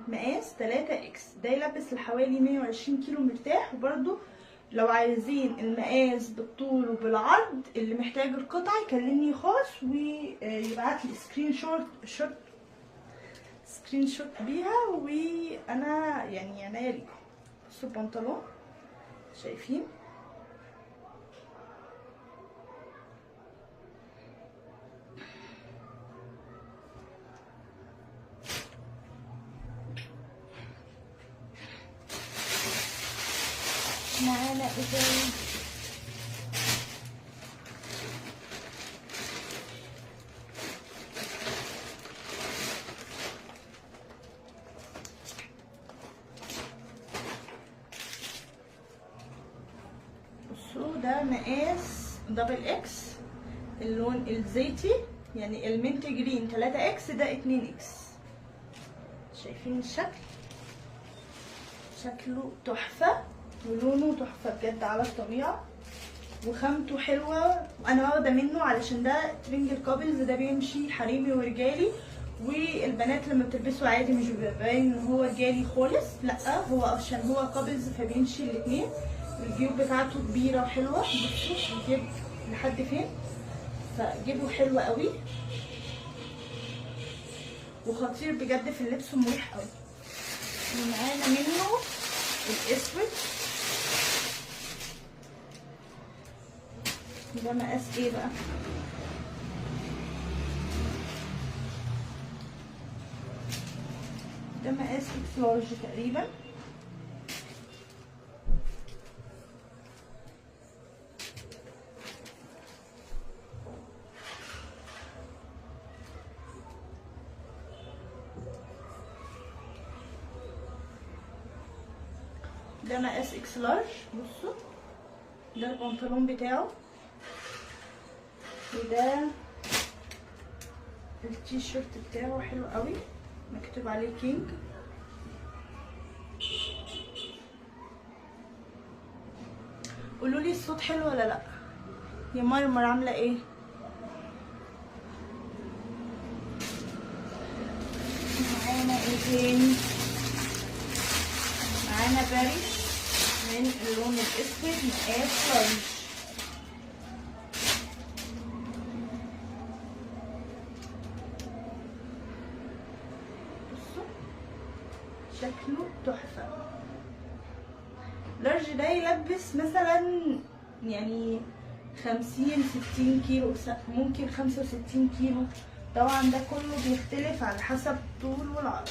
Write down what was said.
مقاس 3 X، ده يلبس لحوالي 120 كيلو مرتاح. وبرده لو عايزين المقاس بالطول وبالعرض، اللي محتاج القطعة يكلمني خاص ويبعت لي screenshot بيها، وانا يعني عينيا ليكم. بصوا البنطلون، شايفين؟ معانا ايه تاني؟ بصوا ده مقاس double X، اللون الزيتي يعني ال mint green 3 X، ده 2 X. شايفين الشكل؟ شكله تحفة ولونه تحفة بجد على الطبيعة، وخامته حلوة، وانا واخدة منه علشان ده ترنج ال couples، ده بيمشي حريمي ورجالي، والبنات لما بتلبسه عادي مش بيبقى باين ان هو رجالي خالص، لا هو عشان هو couples فبيمشي الاتنين. والجيوب بتاعته كبيرة وحلوة، بصوا الجيب لحد فين، فجيبه حلو قوي وخطير بجد في اللبس ومريح قوي. ومعانا منه الاسود، ده مقاس ايه بقى؟ ده مقاس X large تقريبا. ده مقاس X large. بصوا ده البنطلون بتاعه، وده التيشيرت بتاعه حلو قوي، مكتوب عليه king. قولوا لي الصوت حلو ولا لا؟ يا مرمر عامله ايه؟ معانا ايه تاني؟ معانا باريس من اللون الاسود مقاس large. بصوا شكله تحفة. large ده يلبس مثلا يعني 50 60 كيلو، ممكن 65 كيلو، طبعا ده كله بيختلف على حسب الطول والعرض.